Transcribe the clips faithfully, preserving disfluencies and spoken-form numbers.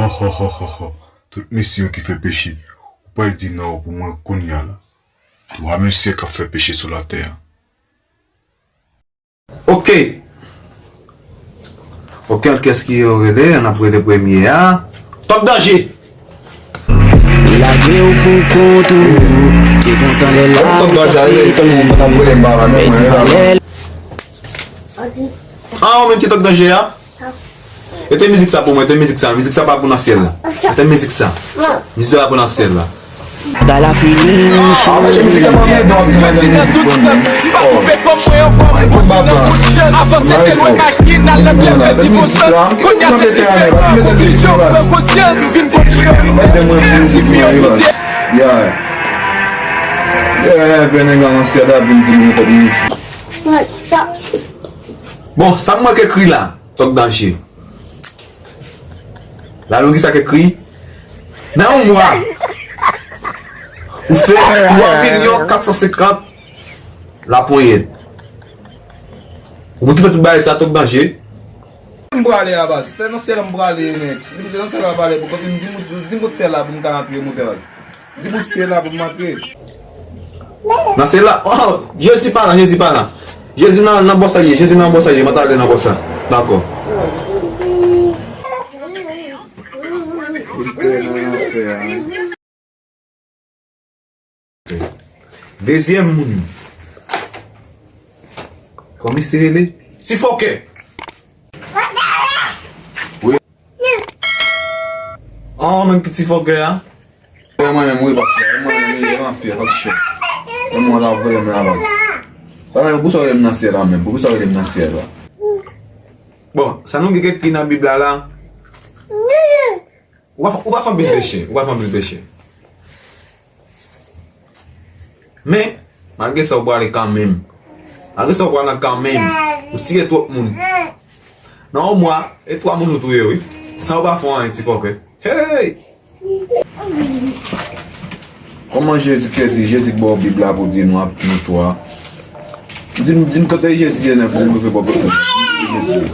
Ho, ho, ho, ho, ho. Tout mesye yo ki fè peche, ou pral di non pou mwen kounye a la. Twa mesye k ap fè peche sou latè a. Ok. Ok, kiyès ki yo rele? Ann ap rele premye a. Tòg Danje! Lage w pou kont ou, te kontan lè la ou ta fete. Men di valè. Ah, ou menm ki Tòg Danje a? Mete mizik sa pou mwen, mete mizik sa. Mizik sa pa pou nan syèl la. Mete mizik sa. Mizik sa pa pou nan syèl la. Bay la feeling, cheri. Bon, sa m wè k ekri la, Tòg Danje. La nou ki sa k ekri. Nan yon mwa, ou fè twa milyon kat san senkant laponyèt. Ou pou ki fè tout bagay sa, Tòg Danje. M prale a baz. Se nan syèl la m prale, men. Se nan syèl la m prale. Pou kote m di m, di m kote syèl la pou m ka antre, monte baz. Di m kote syèl la pou m antre. Nan syèl la, oh, Jezi pa la, Jezi pa la. Jezi nan, nan bòs la ye, Jezi nan bòs la ye, mwen t ale nan bòs la. Dakò. Dezyèm moun. Kòman misye rele? Ti fòkè. Wi. An, menm ki ti fòkè a. Mwen menm, wi, pastè. Mwen menm, wi, mwen fè, fòk chè. Mwen, mwen la, voye m la, baz. Mwen menm, pou sa w rele m nan syèl la, menm? Pou sa w rele m nan syèl la? Bon, sa nou gen ki nan Bib la, la? Ou pa, ou pa fè anpil peche, ou pa fè anpil peche. Men, malgre sa, ou prale kanmenm. Malgre sa, ou prale kanmenm. Ou tiye twòp moun. Nan yon mwa, e twa moun ou touye, wi. San ou pa fè anyen, ti fòkè. Hey! Kòman Jezi, Jezi, Jezi k ba w Bib la pou di nou ap nou twa? Di m, di m kote Jezi ye, nèg, pou m rive bò kote Jezi ye.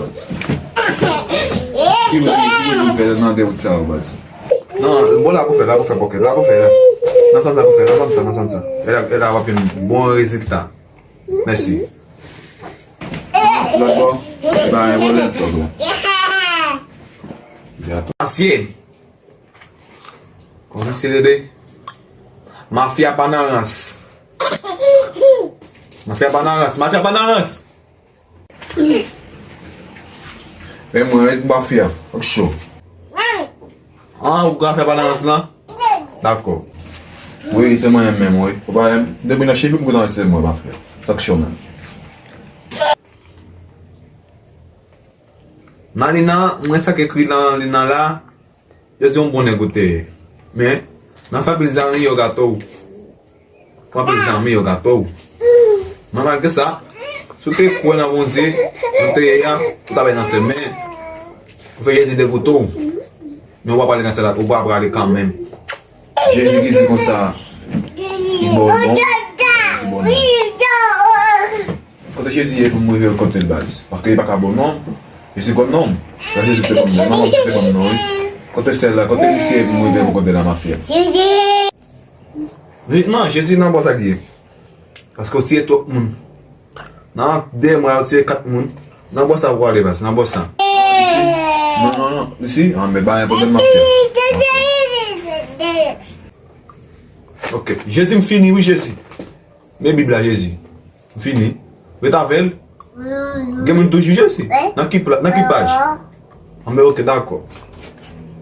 Ki moun, ki moun fè nan de wout sa yo, baz? Non, bon, la pou fè, la pou fè, pòkèt, la pou fè, la. Nan sann sa pou fè, nan sann sa, nan sann sa. E la, e la w ap jwenn bon rezilta. Mèsi. Lòt bò, e pa yon pwoblèm, tòg la. Asye. Kòman se rele? Mafya pa nan rans. Mafya pa nan rans. Mafya pa nan rans. Men mwen ret mafya. Ok, cho. Ah, ou ka fè pa nan rans lan? Dakò. Wi, se mwen menm, wi. Ou pa menm, depi nan cheve m kontan se mwen mafya. Ok, cho menm. Malina, mwen sa k ekri nan Lina la. Yo di yon bon nèg ou te ye. Men, nan fè pil zanmi yo gato w. Fè pil zanmi yo gato w. Men malgre sa, si w te kwè nan Bondye, nan te ye a, ou ta bay nan semen. Ou fè Jezi degoute w. Men ou pa prale nan sèl la, ou pa prale kanmenm. Jezi ki di konsa, li ba w non, li ba w non. Kote Jezi ye pou m rive kote l baz? Paske li pa ka bon non. Jezi konn non m. Sa Jezi te konn non. Manman te konn non, wi. Kote sèl la, kote misye ye pou m rive pou kote la mafya? Vizitman, Jezi nan bò sa li ye. Paske w tiye twòp moun. Nan de mwa, w tiye kat moun. Nan bò sa pou ale baz, nan bò sa. Isi? Non, non, non. Isi? Ah, men pa gen pwoblèm mafya. Ok. Jezi, m fini, wi, Jezi. Men Bib la, Jezi. M fini. Ret avè l. Gen moun toujou Jezi? Nan ki pla-, nan ki paj? Anben, ok, dakò.